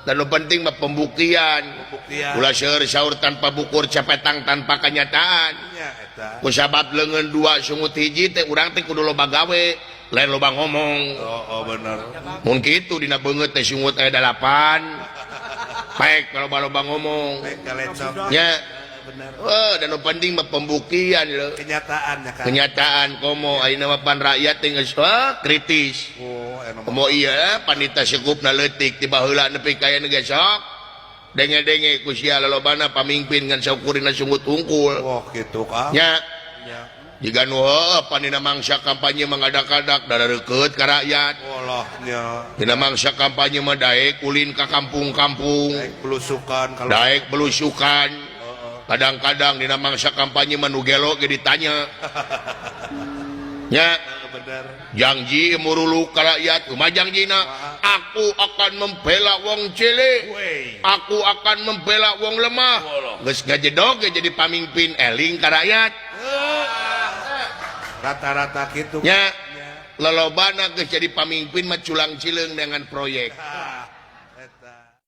Dan nu penting mah pembuktian. Pembuktian. Ulah seueur saur tanpa bukur, cepetang tanpa kenyataan. Nya eta. Ku sabab leungeun dua sungut hiji teh, urang teh kudu loba gawe, lain loba ngomong. Oh, bener. Mun kitu dina beungeut teh sungut aya dalapan. Baik kalau loba ngomong. Baik galecok. Nya. Bener. Oh, dan nu penting mah pembuktian lho. Kenyataan ya kan. Kenyataan komo ayeuna mah pan rakyat teh geus, wah, kritis. Oh, emang. Komo iya panita sekupna leutik ti baheula nepi ka ayeuna ge sok. Denge-denge ku sia lalobana pamimpin ngan saukurina sungut hungkul. Wah, gitu kah? Nya. Nya. Jiga nu heueuh panina mangsa kampanye mangadak-adak dareukeut ka rakyat. Walah nya. Dina mangsa kampanye mah daek ulin ka kampung-kampung. Daek belusukan kalau Daek belusukan. Kadang-kadang dina mangsa kampanye mah nu gelo ge ditanya. Nya. Bener. Janji murulu ka rakyat, kumaha janjina? Aku akan membela wong cilik. Wey. Aku akan membela wong lemah. Geus ngajedog ge jadi pamimpin eling ka rakyat. Rata-rata gitu. Nya. Lolobana geus jadi pamimpin mah culang cileung dengan proyek.